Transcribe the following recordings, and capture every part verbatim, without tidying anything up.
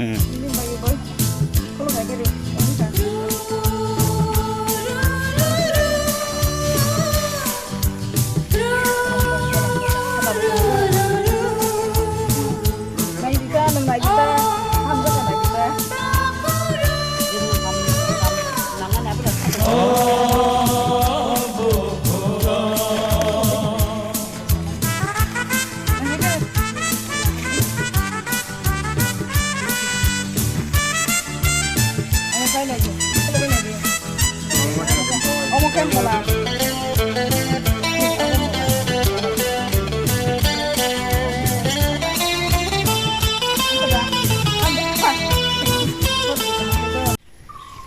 Hmm.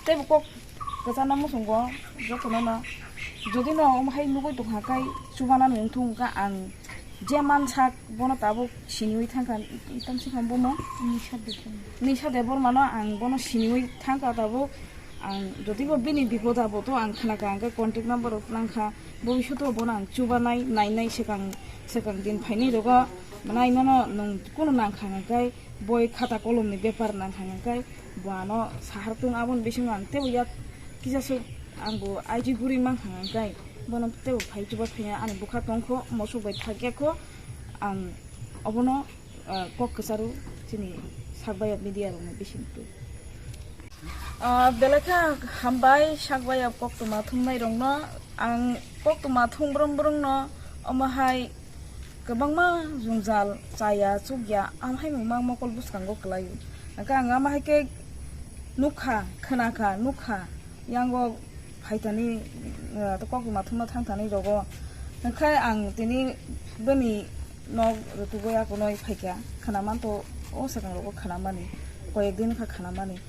Tei bo kok kwchangno muchungo jotono no, jodi no omo hai nugwi tongkha khe chubanani wngthung kha ang je mansak bono tabuk siniwi thangkha, tamo sikha bomo Nisa Debbarma. Nisa Debbarmano ang bono siniwi thangkha tabuk. Ang jodi bo bini bipod apod o ang khnakha, ang khe contact number rok nangkha, bobishoto bono ang chubanai nainai swkang swkang din phainai rogo, mwnai nono nwng kunu nangkha hwnkhe boi khata kolomni bepar nangkha hwnkhe bo ano sahar tung, aboni bisingo ang teibo yak kisa swk ang bo I G guri mankha hwnkhe bono teibo phai chuba thangya ani bwkha tongkho mosok bai thakya kho ang obono ah, kok kwcharo chini Sakbaya media rokni bisingtwi. Ah, belai kha hambai Sakbaya koktwma thumnai rokno. Ang koktwma thum brwm brwmno omo hai kwbangma jwngjal chaya chukya, am hai mungma mokol bwskango kwlaio. Hwnkhe ang ama hai khe nukha, khwnakha, nukha. Yango phaithani, eh, koktwma thumna thangthani rogo. Hwnkhe ang tini bini nok rwtugwi akonoi phaikha. Khwnaman to o swkang rogo khwnamani. Koyek din kha khwnamani.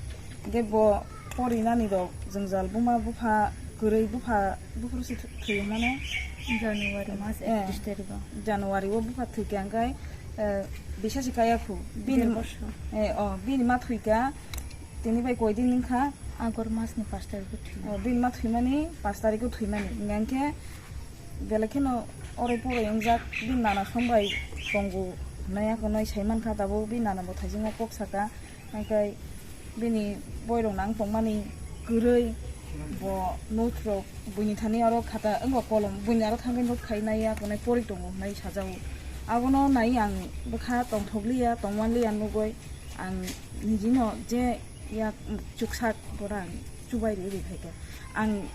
Hwnkhe bo porinani rok jwngjal buma bupha kwrwi bupha buphuru se thwi mano. January mas Eh. Ekis tarikh o. January o bupha thwikha hwnkhe, eh, bisasi kaya khu. Bini Der borsho. Eh, oh, bini ma thwikha. Tini bai koi din wngkha? Agor masni pash tarikh o thwi. O, bini ma thwimani pash tarikh o thwimani. Hingkha hingkhe belai kheno orai porai wngjak, bini nana song bai tongo hwnwi akonoi sai mankha, tabuk bini nana bo thaijakno kok saka. Hingkhe bini boirok nang tongmani kwrwi, bo note rok buini thani aro khata wngkha kolom, buini aro thangwi note khai nai akonoi pori tongo hwnwi sajago. Abono nai ang bwkha tongthokliya, tongmanliya nugwi. Ang nijino je yak chuksak bora ang chubai rwi rwi phaikha. Ang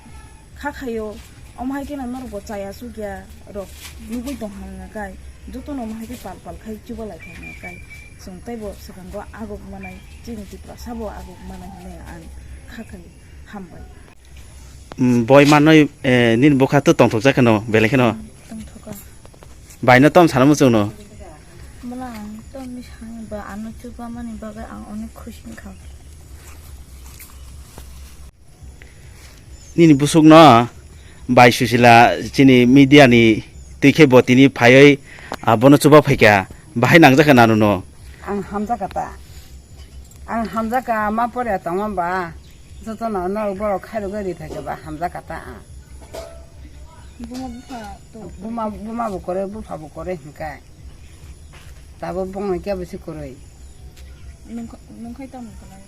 kha khaio, omo hai kheno norokbo chaya chukya rok nugwi tong hwnka kai, jotono omo hai khe pal pal khai chuba lai kha hwnka kai. Chwng teibo swkango aguk manai, chini Tiprasabo aguk manai hwnwi ang kha khaio. Hambai. Mm, boi manwi, eh, nini bwkha to tongthokjak kheno, belai kheno. Tongthoka. Baino tom sana muchungno. Bwla ang tom ni sang ba ano chuba mani bagwi ang onek khusi wngkha. Nini busukno bai Susila chini media ni twi khe bo tini phaiwi, ah, bono chuba phaikha, bahai nangjakha nanuno? Ang hamjakha ta. Ang hamjakha ma pore tongma ba. Jotono norok borok khairogwi ri phaikha ba hamjakha ta ang. Buma bupha to. Buma, buma bo kore, bupha bo kore hwnkhe. Tabuk bongni kebo se kwrwi. Nungkha-, nungkhai tamo khlai?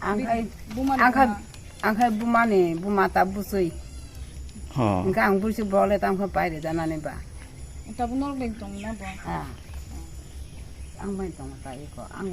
Ang Bi-, khai, buma ni ang khai, buma. Ang khai buma ni buma ta bwswi. Oh. Hwnkhe ang bwswi bo le tamo khe pai rwjanani ba. Tabuk norok bai tong na bo? Ha. Ang bai tong ta iko. Ang